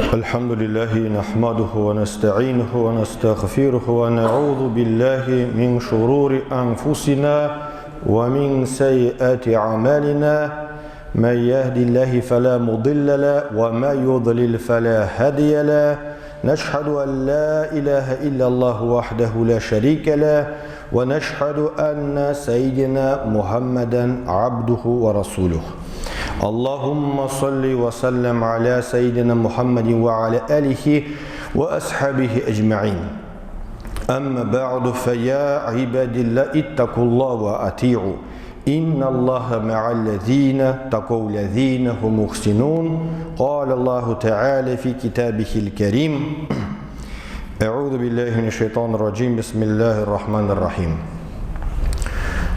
الحمد لله نحمده ونستعينه ونستغفره ونعوذ بالله من شرور أنفسنا ومن سيئات أعمالنا من يهد الله فلا مضل له وما يضلل فلا هادي له نشهد أن لا إله إلا الله وحده لا شريك له ونشهد أن سيدنا محمدا عبده ورسوله اللهم صل وسلم على سيدنا محمد وعلى آله وأصحابه أجمعين أما بعد فيا عباد الله اتقوا الله وأطيعوا إن الله مع الذين تقوا الذين هم محسنون قال الله تعالى في كتابه الكريم أعوذ بالله من الشيطان الرجيم بسم الله الرحمن الرحيم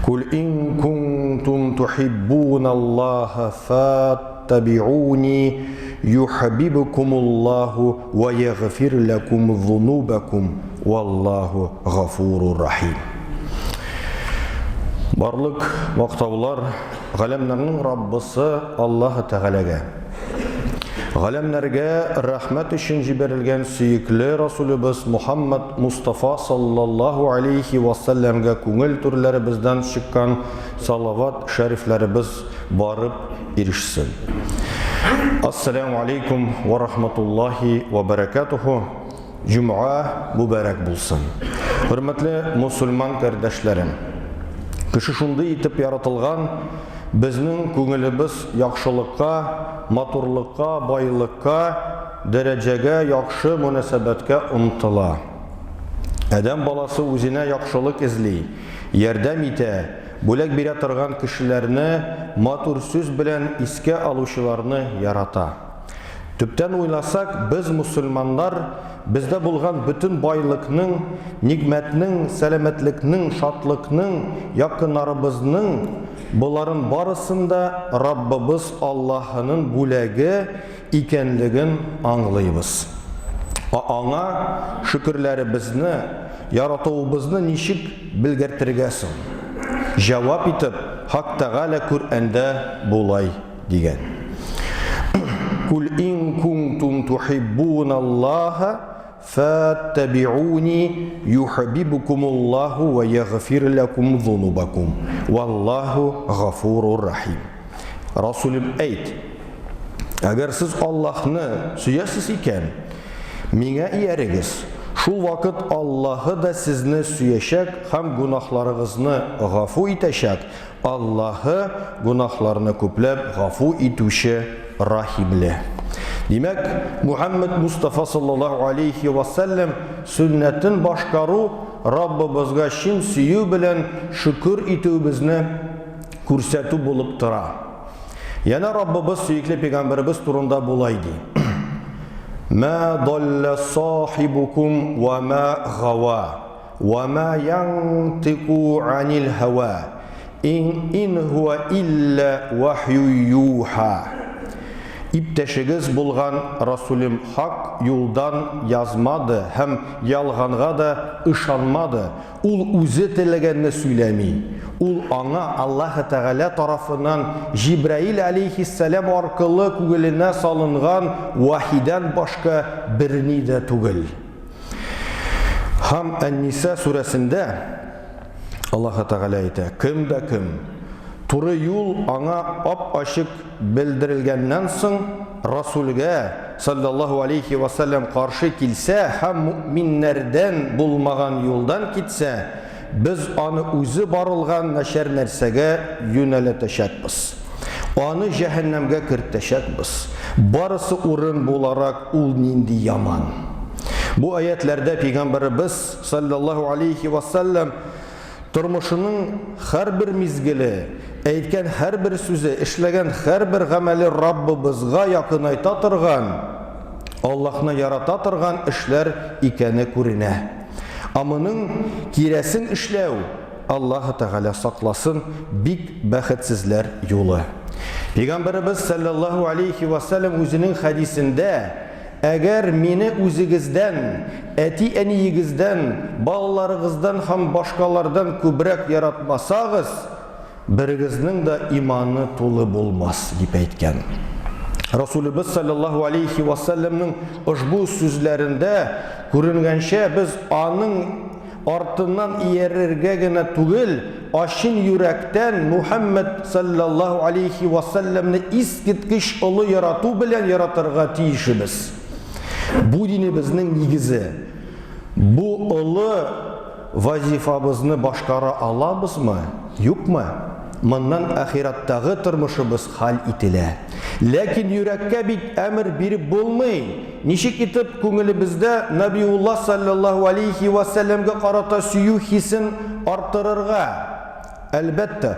قل إن كنتم تحبون الله فاتبعوني يحببكم الله ويغفر لكم ذنوبكم والله غفور رحيم Барлык мактаулар галәмнәрнең Раббысы Аллаһ Тәгаләгә. Галәмнәргә рәхмәт өчен җибәрелгән сөекле Расулыбыз Мухаммад Мустафа саллаллаһу алейхи ва сәлләмгә күңел түрләребездән чыккан салават шәрифләребез барып ирешсен. Ассаламу алейкум ва рахматуллахи ва баракатуху. Җомга мөбарәк булсын. Хөрмәтле мусульман кардәшләрем! Кеше шундый итеп яратылган, безнең күңелебез яхшылыкка, матурлыкка, байлыкка, дәрәҗәгә, яхшы мөнәсәбәткә омтыла. Адәм баласы үзенә яхшылык эзли, ярдәм итә, бүләк бирә торган кешеләрне, матур сүз белән искә алучыларны ярата. Төптән уйласак, без, мөселманнар, бездә булган бөтен байлыкның, нигъмәтнең, сәламәтлекнең, шатлыкның, якыннарыбызның, боларын барысын да Раббыбыз Аллаһының бүләге икәнлеген аңлыйбыз. Ә Аңа шөкерләребезне, яратуыбызны ничек белгертергә соң? Җавап итеп, Хак Тәгалә Коръәндә болай дигән. Кул ин кунтум тухиббуналлаһа фаттабиуни юхиббукумуллаһу ва ягфир лакум зунубакум. Валлаһу гафурур рахим. Расулым әйт, әгәр сез Аллаһны сөясез икән, миңа иярегез. Шул вакыт Аллаһы да сезне сөячәк һәм гөнаһларыгызны гафу итәчәк, Аллаһы гөнаһларны күпләп гафу итүче, рахимле. Димәк, Мухәммәд Мустафа саллаллаһу алейхи ва сәлләм сөннәтен башкару Раббыбызга чын сөю белән шөкер итүебезне күрсәтү булып тора. Янә Раббыбыз сөекле пәйгамбәребез турында болай ди. Ма далла сахибукум ва ма гава. Ва ма янтыку анил һава ин ин һуа илля вахью юха. Иптәшегез булган Расулем хак юлдан язмады һәм ялганга да ышанмады, ул үзе теләгәнне сөйләми. Ул аңа Аллаһы Тәгалә тарафыннан Җибраил алейһиссәлам аркылы күңеленә салынган вахидән башка берни дә түгел. Һәм Ән-Ниса сүрәсендә Аллаһ Тәгалә әйтә, кем дә кем туры юл аңа ап-ачык белдерелгәннән соң Расулгә саллаллаһу алейхи ва саллям каршы килсә һәм мөэминнәрдән булмаган юлдан китсә, без аны үзе барылган начар нәрсәгә юнәләтәчәкбез. Аны җәһәннәмгә кертәчәкбез. Барысы урын буларак ул нинди яман. Бу аятьләрдә пәйгамбәребез саллаллаһу алейхи ва саллям тормышының һәрбер мизгеле, әйткән һәрбер сүзе, эшләгән һәрбер гамәле Раббыбызга якынайта торган, Аллаһны ярата торган эшләр икәне күренә. Ә моның кирәсен эшләү, Аллаһы Тәгалә сакласын, бик бәхетсезләр юлы. Пәйгамбәребез салләллаһу алейхи ва сәлләм үзенең хәдисендә, Әгәр мине үзегездән, әти-әниегездән, балаларыгыздан һәм башкалардан күбрәк яратмасагыз, Берегезнең дә иманы тулы булмас, дип әйткән. Расулыбыз саллаллаһу алейхи ва саллямның ошбу сүзләрендә күренгәнчә, без аның артыннан иярергә генә түгел, а чын йөрәктән Мухәммәд саллаллаһу алейхи ва саллямны искиткеч олы ярату белән яратырга тиешебез. Бу динебезнең нигезе. Бу олы вазифабызны башкара алабызмы, юкмы, моннан ахираттагы тормышыбыз хәл ителә. Ләкин йөрәккә бит әмер биреп булмый. Ничек итеп күңелебездә Нәбиулла салләллаһу алейһи вә сәлләмгә карата сөю хисен арттырырга? Әлбәттә,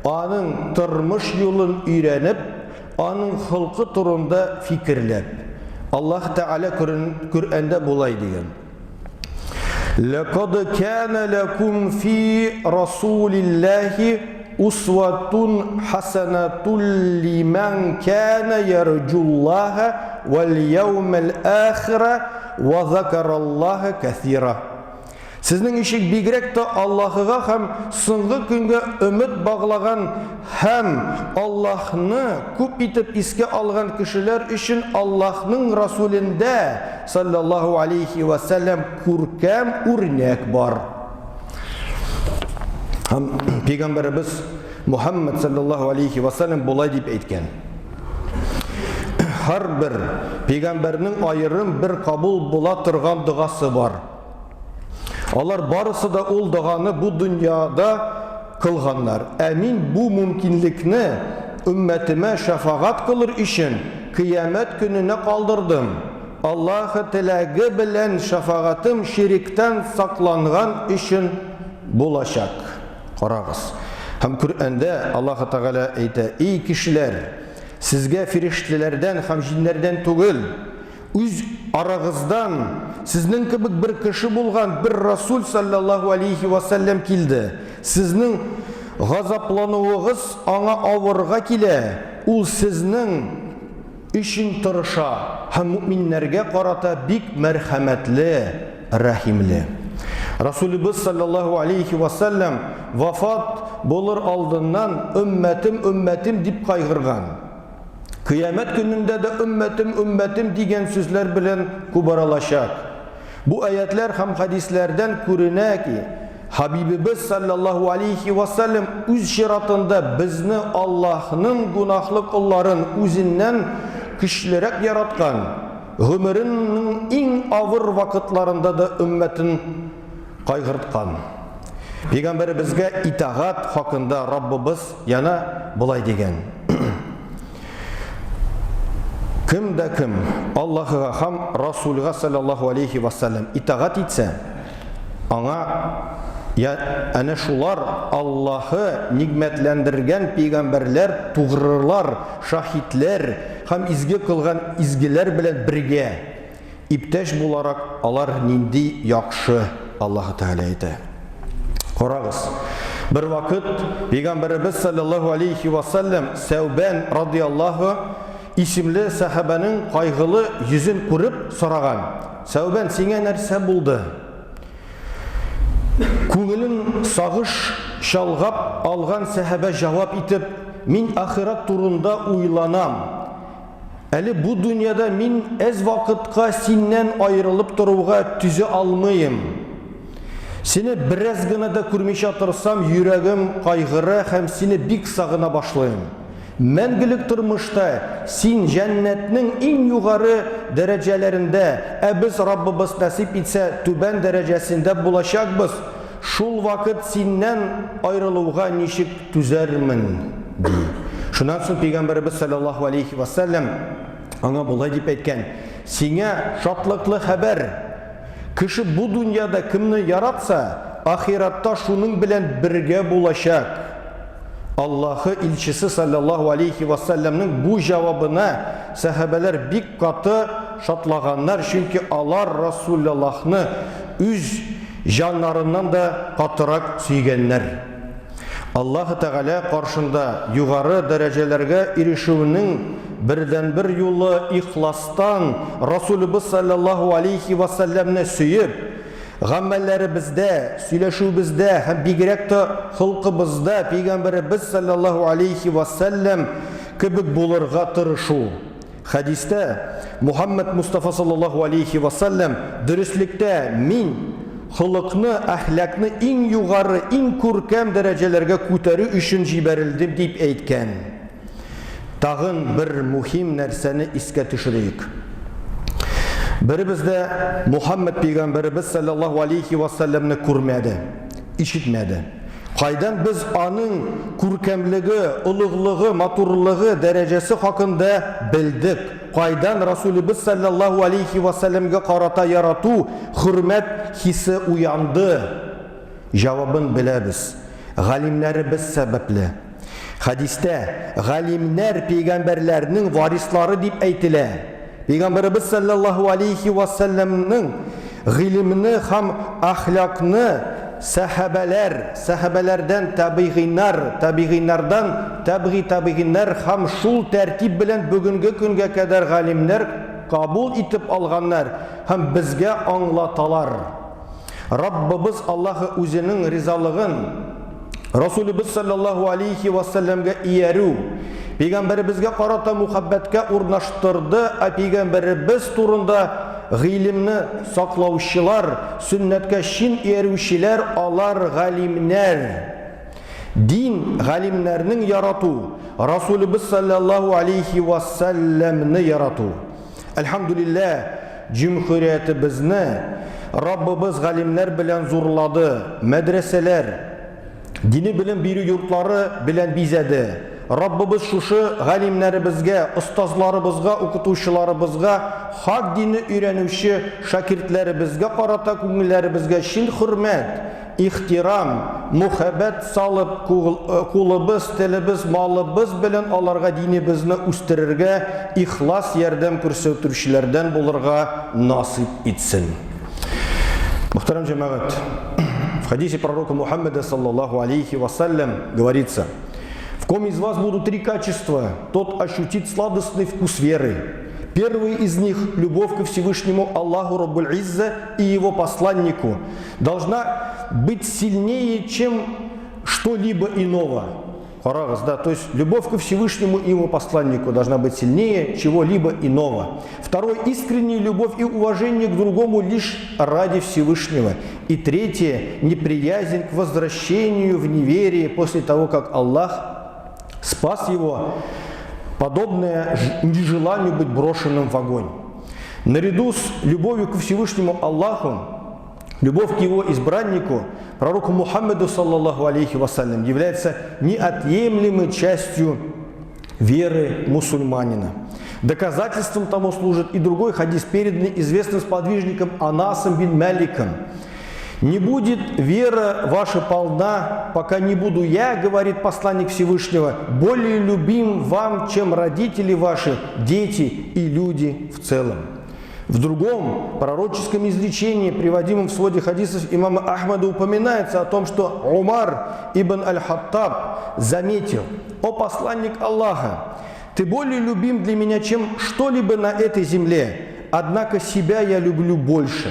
аның тормыш юлын өйрәнеп, аның холкы турында фикерләп. Аллаһ Тәгалә Коръәндә болай дигән. Ләкад кана ләкум фи Расулиллаһи усватун хасанатун лиман кана ярҗуллаһа вал яумал ахира ва закараллаһа кәсира. Сезнең өчен бигрәк тә Аллаһыга һәм соңгы көнгә өмет баглаган һәм Аллаһны күп итеп искә алган кешеләр өчен Аллаһның Расулендә, салләллаһу алейһи вә сәлләм, күркәм үрнәк бар. Һәм пәйгамбәребез Мухаммад салләллаһу алейһи вә сәлләм болай дип әйткән. Һәрбер пәйгамбәрнең аерым бер кабул була торган догасы бар. Алар барысы да ул доганы бу дөньяда кылганнар. Ә мин бу мөмкинлекне өммәтемә шәфагать кылыр өчен кыямәт көненә калдырдым. Аллаһы теләге белән шәфагатем ширектән сакланган өчен булачак. Карагыз. Һәм Коръәндә Аллаһы Тәгалә әйтә: "Эй кешеләр, сезгә фирештәләрдән һәм җиннәрдән түгел, Үз арагыздан сезнең кебек бер кеше булган бер Расул саллаллаһу алейхи ва сәлләм килде. Сезнең газаплануыгыз аңа авырга килә, ул сезнең өчен тырыша һәм мөэминнәргә карата бик мәрхәмәтле, рәхимле. Расулыбыз саллаллаһу алейхи ва сәлләм вафат булыр алдыннан өммәтем, өммәтем дип кайгырган. Кыямәт көнендә дә өммәтем, өммәтем дигән сүзләр белән кубарылачак. Бу аятьләр һәм хәдисләрдән күренә ки, Хабибебез саллаллаһу алейхи ва саллям үз чиратында безне Аллаһның гунаһлы колларын үзеннән көчлерәк яраткан, гомеренең иң авыр вакытларында да өммәтен кайгырткан. Пәйгамбәребезгә итагать хакында Раббыбыз яна болай дигән. Кем дә кем Аллаһыга һәм Расулга саллаллаһу алейхи ва саллям итагать итсә, аңа я әнә шулар Аллаһы нигъмәтләндергән пәйгамбәрләр, тугрылар, шаһитләр һәм изге кылган изгеләр белән бергә Иптәш буларак алар нинди яхшы, Аллаһы Тәгалә әйтә. Карагыз, бервакыт Пәйгамбәребез саллаллаһу алейхи ва саллям Сәүбән радиаллаһу исемле сәхабәнең кайгылы йөзен күреп сораган: "Сәүбән, сиңа нәрсә булды?" Күңелен сагыш чалгап алган сәхабә җавап итеп: "Мин ахирәт турында уйланам. Әле бу дөньяда мин әз вакытка синнән аерылып торуга түзә алмыйм. Сине бераз гына да күрмичә торсам, йөрәгем кайгыра һәм сине бик сагына башлыйм. Мәңгелек тормышта син җәннәтнең иң югары дәрәҗәләрендә, ә без, Раббыбыз насыйп итсә, түбән дәрәҗәсендә булачакбыз. Шул вакыт синнән аерылуга ничек түзәрмен, ди. Шуннан соң пәйгамбәребез саллаллаһу алейхи ва сәлләм аңа болай дип әйткән: "Сиңа шатлыклы хәбәр. Кеше бу дөньяда кемне яратса, ахиратта шуның белән бергә булачак." Аллаһы илчесе саллаллаһу алейхи ва сәлләмнең бу җавабына сәхабәләр бик каты шатлаганнар, чөнки алар Расуллаллаһны үз җаннарыннан да катырак сөйгәннәр. Аллаһы Тәгалә каршында югары дәрәҗәләргә ирешүнең бердәнбер юлы ихластан Расулыбыз салләллаһу алейһи вә сәлләмне сөеп, гамәлләребездә, сөйләшүебездә һәм бигрәк тә холкыбызда Пәйгамбәребез салләллаһу алейһи вә сәлләм кебек булырга тырышу. Хәдистә Мухаммад Мустафа саллаллаһу алейхи ва саллям дөреслектә мин холыкны, әхлакны иң югары, иң күркәм дәрәҗәләргә күтәрү өчен җибәрелдем дип әйткән. Тагын бер мөһим нәрсәне искә төшерик. Беребез дә Мухаммад пәйгамбәребез саллаллаһу алейхи ва саллямны күрмәде, ишетмәде. Кайдан без аның күркәмлеге, олуглыгы, матурлыгы, дәрәҗәсе хакында белдек? Кайдан Расулебез саллаллаһу алейхи ва саллямга карата ярату, хөрмәт хисе уянды? Җавабын беләбез. Галимнәребез сәбәпле. Хәдистә, галимнәр пәйгамбәрләрнең варислары дип әйтелә. Пәйгамбәребез саллаллаһу алейхи ва саллямның гыйлемне һәм әхлакны сәхабәләр, сәхабәләрдән табигыйннар, табигыйннардан тәбги табигыйннар һәм шул тәртип белән бүгенге көнгә кадәр галимнәр кабул итеп алганнар һәм безгә аңлаталар. Раббыбыз Аллаһы үзенең ризалыгын Расулыбыз саллаллаһу алейхи ва саллямга иярү, пәйгамбәребезгә карата мухаббәткә урнаштырды, ә пәйгамбәребез турында гыйлемне саклаучылар, сөннәткә чин иярүчеләр алар галимнәр. Дин галимнәрнең ярату, Расулыбыз саллаллаһу алейхи ва саллямны ярату. Әлхәмдүлилләһ, җөмһүриятебезне Раббыбыз галимнәр белән зурлады, мәдрәсәләр, дини белем бирү йортлары белән бизәде. Раббыбыз шушы галимнәребезгә, остазларыбызга, укытучыларыбызга, хак динне өйрәнүче шәкертләребезгә карата күңелләребезгә чын хөрмәт, ихтирам, мөхәббәт салып, кулыбыз, телебез, малыбыз белән аларга динебезне үстерергә ихлас ярдәм күрсәтүчеләрдән булырга насыйп итсен. Мөхтәрәм җәмәгать, в хадисе пророка Мухаммеда, саллаллаху алейхи вассалям, говорится: «В ком из вас будут три качества, тот ощутит сладостный вкус веры. Первый из них – любовь ко Всевышнему Аллаху Раббуль Изза и его посланнику должна быть сильнее, чем что-либо иного. Карагыз, да, то есть любовь ко Всевышнему и его посланнику должна быть сильнее чего-либо иного. Второй – искренняя любовь и уважение к другому лишь ради Всевышнего. И третье – неприязнь к возвращению в неверие после того, как Аллах спас его, подобное нежеланию быть брошенным в огонь. Наряду с любовью к Всевышнему Аллаху, любовь к его избраннику, пророку Мухаммеду, саллаллаху алейхи вассалям, является неотъемлемой частью веры мусульманина. Доказательством тому служит и другой хадис, переданный известным сподвижником Анасом бин Маликом. «Не будет вера ваша полна, пока не буду я, говорит посланник Всевышнего, более любим вам, чем родители ваши, дети и люди в целом». В другом пророческом изречении, приводимом в своде хадисов имама Ахмада, упоминается о том, что Умар ибн Аль-Хаттаб заметил: «О посланник Аллаха, ты более любим для меня, чем что-либо на этой земле, однако себя я люблю больше».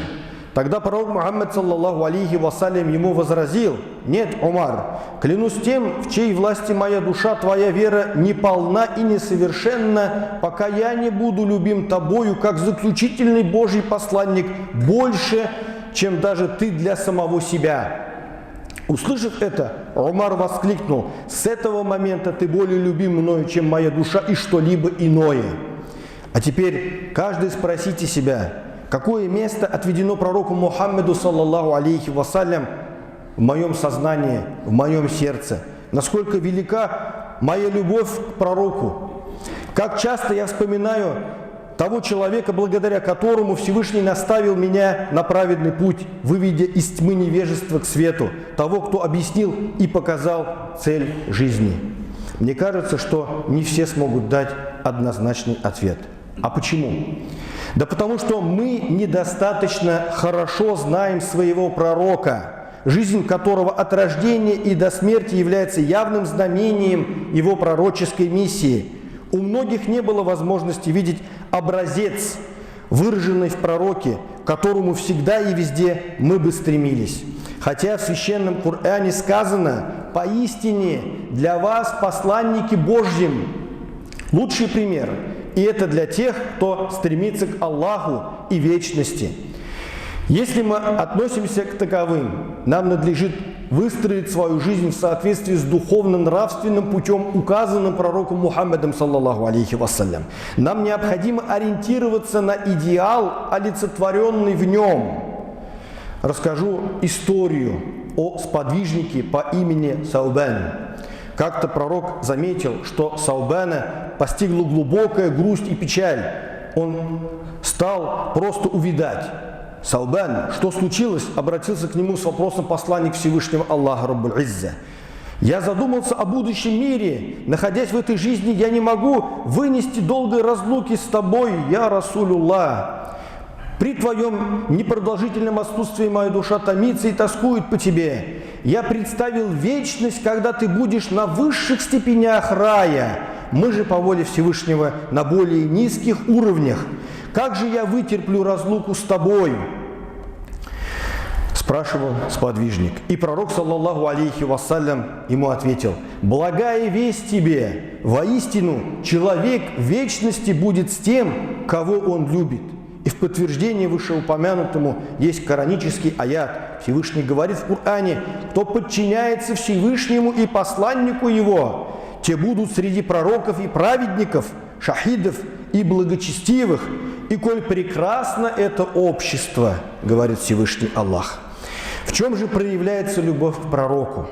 Тогда пророк Мухаммад, саллаллаху алейхи вассалям, ему возразил: «Нет, Умар, клянусь тем, в чьей власти моя душа, твоя вера не полна и несовершенна, пока я не буду любим тобою, как заключительный Божий посланник, больше, чем даже ты для самого себя». Услышав это, Умар воскликнул: «С этого момента ты более любим мною, чем моя душа и что-либо иное». А теперь каждый спросите себя, какое место отведено пророку Мухаммеду, саллаллаху алейхи вассалям, в моем сознании, в моем сердце? Насколько велика моя любовь к пророку? Как часто я вспоминаю того человека, благодаря которому Всевышний наставил меня на праведный путь, выведя из тьмы невежества к свету, того, кто объяснил и показал цель жизни. Мне кажется, что не все смогут дать однозначный ответ. А почему? Да потому что мы недостаточно хорошо знаем своего пророка, жизнь которого от рождения и до смерти является явным знамением его пророческой миссии. У многих не было возможности видеть образец, выраженный в пророке, к которому всегда и везде мы бы стремились. Хотя в священном Коране сказано: «Поистине для вас посланники Божьим». Лучший пример И это для тех, кто стремится к Аллаху и вечности. Если мы относимся к таковым, нам надлежит выстроить свою жизнь в соответствии с духовно-нравственным путем, указанным пророком Мухаммедом, саллаллаху алейхи вассалям. Нам необходимо ориентироваться на идеал, олицетворенный в нем. Расскажу историю о сподвижнике по имени Саубан. Как-то пророк заметил, что Саубана постигла глубокая грусть и печаль. Он стал просто увядать. Саубан, что случилось? Обратился к нему с вопросом посланник Всевышнего Аллаха Раббуль Изза. Я задумался о будущем мире. Находясь в этой жизни, я не могу вынести долгой разлуки с тобой, я Расулюллах. При твоем непродолжительном отсутствии моя душа томится и тоскует по тебе. Я представил вечность, когда ты будешь на высших степенях рая. Мы же по воле Всевышнего на более низких уровнях. Как же я вытерплю разлуку с тобой? Спрашивал сподвижник. И пророк, саллаллаху алейхи вассалям, ему ответил: благая весть тебе, воистину человек в вечности будет с тем, кого он любит. И в подтверждение вышеупомянутому есть коранический аят. Всевышний говорит в Коране: кто подчиняется Всевышнему и посланнику его, те будут среди пророков и праведников, шахидов и благочестивых. И коль прекрасно это общество, говорит Всевышний Аллах. В чем же проявляется любовь к пророку?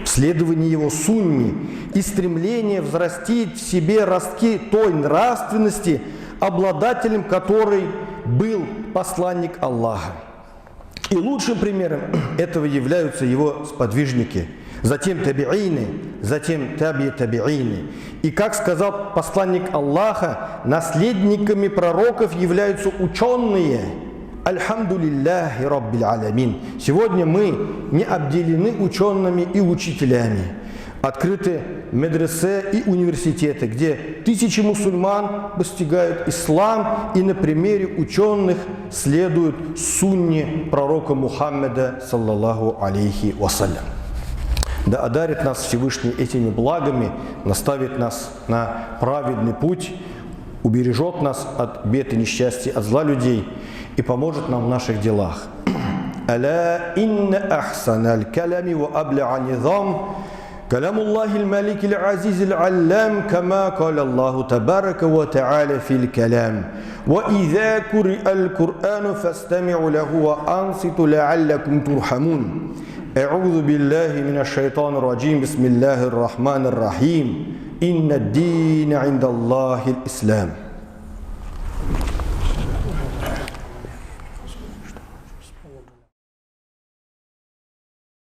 В следовании его сунне и стремление взрастить в себе ростки той нравственности, обладателем которой был посланник Аллаха. И лучшим примером этого являются его сподвижники, затем табиины, затем таби-табиины. И как сказал посланник Аллаха, наследниками пророков являются ученые. Альхамдулиллахи раббил алямин. Сегодня мы не обделены учеными и учителями. Открыты медресе и университеты, где тысячи мусульман постигают ислам и на примере ученых следуют сунне пророка Мухаммеда, саллаллаху алейхи вассалям. Да одарит нас Всевышний этими благами, наставит нас на праведный путь, убережет нас от бед и несчастья, от зла людей и поможет нам в наших делах. ألا إن أحسن الكلام وأبلع نظام كلام الله الملك العزيز العلام كما قال الله تبارك وتعالى في الكلام وإذا قرئ القرآن فاستمعوا له وأنصتوا لعلكم ترحمون أعوذ بالله من الشيطان الرجيم بسم الله الرحمن الرحيم إن الدين عند الله الإسلام.